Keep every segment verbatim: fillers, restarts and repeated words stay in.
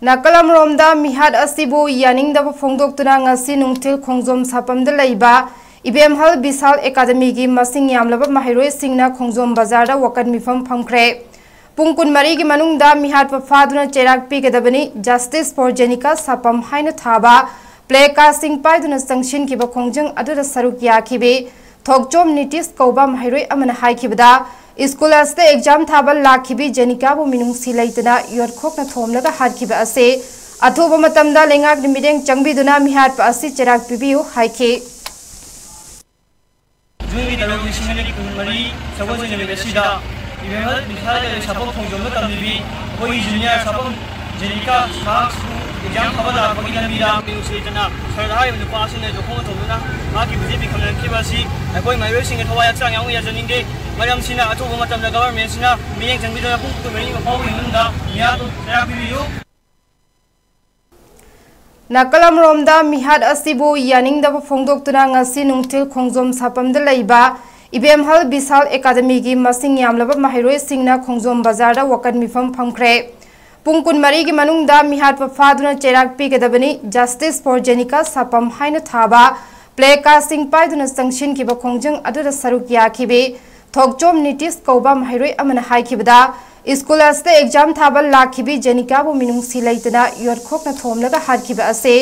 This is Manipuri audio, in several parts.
ꯅꯥꯀꯜ ꯑꯃꯔꯣꯝꯗ, ꯃꯤꯍꯥꯠ ꯑꯁꯤꯕꯨ ꯌꯥꯅꯤꯡꯗꯕ ꯐꯣꯡꯗꯣꯛꯇꯨꯅ ꯉꯁꯤ ꯅꯨꯡꯊꯤꯜ ꯈꯣꯡꯖꯣꯝ ꯁꯥꯄꯝꯗ ꯂꯩꯕ ꯏꯕꯦꯝꯍꯜ ꯕꯤꯁꯥꯜ ꯑꯦꯀꯥꯗꯃꯤꯒꯤ ꯃꯁꯤꯡ ꯌꯥꯝꯂꯕ ꯃꯍꯩꯔꯣꯏꯁꯤꯡꯅ ꯈꯣꯡꯖꯣꯝ ꯕꯖꯥꯔꯗ ꯋꯥꯀꯠ ꯃꯤꯐꯝ ꯐꯝꯈ꯭ꯔꯦ꯫ ꯄꯨꯡ ꯀꯨꯟꯃꯔꯤꯒꯤ ꯃꯅꯨꯡꯗ ꯃꯤꯍꯥꯠꯄ ꯐꯥꯗꯨꯅ ꯆꯩꯔꯥꯛ ꯄꯤꯒꯗꯕꯅꯤ, Justice for Jenica ꯁꯥꯄꯝ ꯍꯥꯏꯅ ꯊꯥꯕ ꯄ꯭ꯂꯦ ꯀꯥꯔꯗꯁꯤꯡ ꯄꯥꯏꯗꯨꯅ ꯆꯪꯁꯤꯟꯈꯤꯕ ꯈꯣꯡꯖꯪ ꯑꯗꯨꯗ ꯁꯔꯨꯛ ꯌꯥꯈꯤꯕꯤ ꯊꯣꯛꯆꯣꯝ ꯅꯤꯇꯤꯁ ꯀꯧꯕ ꯃꯍꯩꯔꯣꯏ ꯑꯃꯅ ꯍꯥꯏꯈꯤꯕꯗ, ꯁ꯭ꯀꯨꯜ ꯑꯁꯤꯗ ꯑꯦꯛꯖꯥꯝ ꯊꯥꯕ ꯂꯥꯛꯈꯤꯕꯤ ꯖꯦꯅꯤꯀꯥꯕꯨ ꯃꯤꯅꯨꯡꯁꯤ ꯂꯩꯇꯅ ꯌꯣꯠꯈꯣꯛꯅ ꯊꯣꯝꯂꯒ ꯍꯥꯠꯈꯤꯕ ꯑꯁꯤ ꯑꯊꯨꯕ ꯃꯇꯝꯗ ꯂꯩꯉꯥꯛꯅ ꯃꯤꯠꯌꯦꯡ ꯆꯪꯕꯤꯗꯨꯅ ꯃꯤꯍꯥꯠꯄ ꯑꯁꯤ ꯆꯩꯔꯥꯛ ꯄꯤꯕꯤꯌꯨ ꯍꯥꯏꯈꯤ꯫ ꯖꯨꯟꯒꯤ ꯇꯔꯨꯛ, ꯂꯤꯁꯤꯡ ꯑꯅꯤ ꯀꯨꯟꯃꯔꯤ, ꯁꯒꯣꯜꯁꯦꯟ ꯅꯨꯃꯤꯠ ꯑꯁꯤꯗ ꯏꯕꯦꯝꯍꯜ ꯕꯤꯁꯥꯜ ꯑꯦꯀꯥꯗꯃꯤ ꯁꯥꯄꯝ ꯈꯣꯡꯖꯣꯝꯗ ꯇꯝꯂꯤꯕꯤ ꯑꯩꯈꯣꯏꯒꯤ ꯖꯨꯅꯤꯌꯔ ꯁꯥꯄꯝ ꯖꯦꯅꯤꯀꯥ ꯃꯍꯥꯛꯁꯨ ꯑꯦꯛꯖꯥꯝ ꯊꯥꯕ ꯂꯥꯛꯄꯒꯤ ꯂꯝꯕꯤꯗ ꯃꯤꯅꯨꯡꯁꯤ ꯂꯩꯇꯅ ꯁꯔꯗꯥ ꯍꯥꯏꯔꯤꯕ ꯅꯨꯄꯥ ꯑꯁꯤꯅ ꯌꯣꯠꯈꯣꯛꯅ ꯊꯣꯝꯗꯨꯅ ꯃꯍꯥꯛꯀꯤ ꯕꯤ ꯖꯦ ꯄꯤ ꯈꯪꯍꯟꯈꯤꯕ ꯑꯁꯤ ꯑꯩꯈꯣꯏ ꯃꯍꯩꯔꯣꯏꯁꯤꯡꯒꯤ ꯊꯋꯥꯏ ꯍꯛꯆꯥꯡ ꯌꯥꯎꯅ ꯌꯥꯖꯅꯤꯡꯗꯦ꯫ ꯃꯔꯝꯁꯤꯅ ꯑꯊꯨꯕ ꯃꯇꯝꯗ ꯒꯚꯔꯟꯃꯦꯟꯠꯁꯤꯅ ꯃꯤꯠꯌꯦꯡ ꯆꯪꯕꯤꯗꯨꯅ ꯄꯨꯡ ꯀꯨꯟꯃꯔꯤ ꯐꯥꯎꯕꯒꯤ ꯃꯅꯨꯡꯗ ꯃꯤꯍꯥꯠ ꯆꯩꯔꯥꯛ ꯄꯤꯕꯤꯌꯨ꯫ ꯅꯥꯀꯜ ꯑꯃꯔꯣꯝꯗ, ꯃꯤꯍꯥꯠ ꯑꯁꯤꯕꯨ ꯌꯥꯅꯤꯡꯗꯕ ꯐꯣꯡꯗꯣꯛꯇꯨꯅ ꯉꯁꯤ ꯅꯨꯡꯊꯤꯜ ꯈꯣꯡꯖꯣꯝ ꯁꯥꯄꯝꯗ ꯂꯩꯕ ꯏꯕꯦꯝꯍꯜ ꯕꯤꯁꯥꯜ ꯑꯦꯀꯥꯗꯃꯤꯒꯤ ꯃꯁꯤꯡ ꯌꯥꯝꯂꯕ ꯃꯍꯩꯔꯣꯏꯁꯤꯡꯅ ꯈꯣꯡꯖꯣꯝ ꯕꯖꯥꯔꯗ ꯋꯥꯀꯠ ꯃꯤꯐꯝ ꯐꯝꯈ꯭ꯔꯦ꯫ ꯄꯨꯡ ꯀꯨꯟꯃꯔꯤꯒꯤ ꯃꯅꯨꯡꯗ ꯃꯤꯍꯥꯠꯄ ꯐꯥꯗꯨꯅ ꯆꯩꯔꯥꯛ ꯄꯤꯒꯗꯕꯅꯤ, Justice for Jenica ꯁꯥꯄꯝ ꯍꯥꯏꯅ ꯊꯥꯕ ꯄ꯭ꯂꯦ ꯀꯥꯔꯗꯁꯤꯡ ꯄꯥꯏꯗꯨꯅ ꯆꯪꯁꯤꯟꯈꯤꯕ ꯈꯣꯡꯖꯪ ꯑꯗꯨꯗ ꯁꯔꯨꯛ ꯌꯥꯈꯤꯕꯤ ꯊꯣꯛꯆꯣꯝ ꯅꯤꯇꯤꯁ ꯀꯧꯕ ꯃꯍꯩꯔꯣꯏ ꯑꯃꯅ ꯍꯥꯏꯈꯤꯕꯗ, ꯁ꯭ꯀꯨꯜ ꯑꯁꯤꯗ ꯑꯦꯛꯖꯥꯝ ꯊꯥꯕ ꯂꯥꯛꯈꯤꯕꯤ ꯖꯦꯅꯤꯀꯥꯕꯨ ꯃꯤꯅꯨꯡꯁꯤ ꯂꯩꯇꯅ ꯌꯣꯠꯈꯣꯛꯅ ꯊꯣꯝꯂꯒ ꯍꯥꯠꯈꯤꯕ ꯑꯁꯤ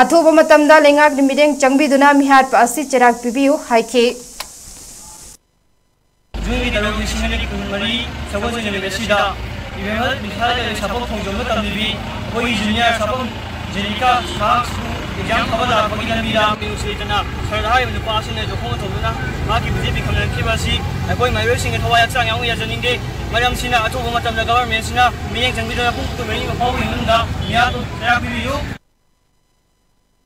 ꯑꯊꯨꯕ ꯃꯇꯝꯗ ꯂꯩꯉꯥꯛꯅ ꯃꯤꯠꯌꯦꯡ ꯆꯪꯕꯤꯗꯨꯅ ꯃꯤꯍꯥꯠꯄ ꯑꯁꯤ ꯆꯩꯔꯥꯛ ꯄꯤꯕꯤꯌꯨ ꯍꯥꯏꯈꯤ꯫ ꯖꯨꯟꯒꯤ ꯇꯔꯨꯛ, ꯂꯤꯁꯤꯡ ꯑꯅꯤ ꯀꯨꯟꯃꯔꯤ, ꯁꯒꯣꯜꯁꯦꯟ ꯅꯨꯃꯤꯠ ꯑꯁꯤꯗ ꯏꯕꯦꯝꯍꯜ ꯕꯤꯁꯥꯜ ꯑꯦꯀꯥꯗꯃꯤ ꯁꯥꯄꯝ ꯈꯣꯡꯖꯣꯝꯗ ꯇꯝꯂꯤꯕꯤ ꯑꯩꯈꯣꯏꯒꯤ ꯖꯨꯅꯤꯌꯔ ꯁꯥꯄꯝ ꯖꯦꯅꯤꯀꯥ ꯃꯍꯥꯛꯁꯨ ꯑꯦꯛꯖꯥꯝ ꯊꯥꯕ ꯂꯥꯛꯄꯒꯤ ꯂꯝꯕꯤꯗ ꯃꯤꯅꯨꯡꯁꯤ ꯂꯩꯇꯅ ꯁꯔꯗꯥ ꯍꯥꯏꯔꯤꯕ ꯅꯨꯄꯥ ꯑꯁꯤꯅ ꯌꯣꯠꯈꯣꯛꯅ ꯊꯣꯝꯗꯨꯅ ꯃꯍꯥꯛꯀꯤ ꯕꯤ ꯖꯦ ꯄꯤ ꯈꯪꯍꯟꯈꯤꯕ ꯑꯁꯤ ꯑꯩꯈꯣꯏ ꯃꯍꯩꯔꯣꯏꯁꯤꯡꯒꯤ ꯊꯋꯥꯏ ꯍꯛꯆꯥꯡ ꯌꯥꯎꯅ ꯌꯥꯖꯅꯤꯡꯗꯦ꯫ ꯃꯔꯝꯁꯤꯅ ꯑꯊꯨꯕ ꯃꯇꯝꯗ ꯒꯚꯔꯟꯃꯦꯟꯠꯁꯤꯅ ꯃꯤꯠꯌꯦꯡ ꯆꯪꯕꯤꯗꯨꯅ ꯄꯨꯡ ꯀꯨꯟꯃꯔꯤ ꯐꯥꯎꯕꯒꯤ ꯃꯅꯨꯡꯗ ꯃꯤꯍꯥꯠ ꯆꯩꯔꯥꯛ ꯄꯤꯕꯤꯌꯨ꯫